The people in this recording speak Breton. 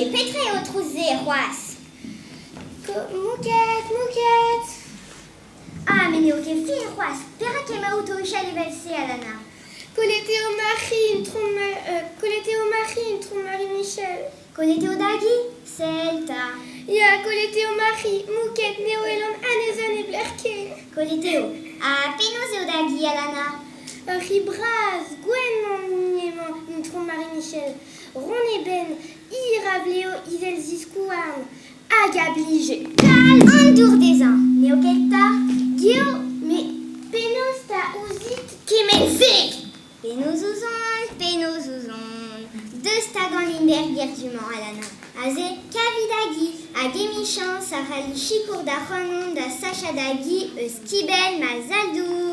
Petra eo trouz-se c'hoazh? Mouked, mouked! Ah, met n'eo ket fin c'hoazh. Perak emaout o huchal evel-se, Alana? Kollet eo ma c'hi, intron ma, kollet eo ma c'hi, intron Marie-Michel. Kollet eo da gi? Sell 'ta. Ya, kollet eo ma c'hi, mouked, ne welan anezhañ neblec'h ken. Kollet eo. Ha penaos eo da gi, Alana? Ur c'hi bras, gwenn an hini emañ, intron Marie-Michel. Ront e benn, hir a vleo izel-ziskouarn, hag a blije kalz an dour dezhañ, n'eo ket 'ta? Geo, met penaos 'ta ouzhit kement-se? Penaos ouzon, penaos ouzon. Deus 'ta ganin d'er gêr du-mañ, Alana. Aze, kavi da gi, hag emichañs a c'halli sikour da c'hanon da sachañ da gi eus kibell ma zal-dour.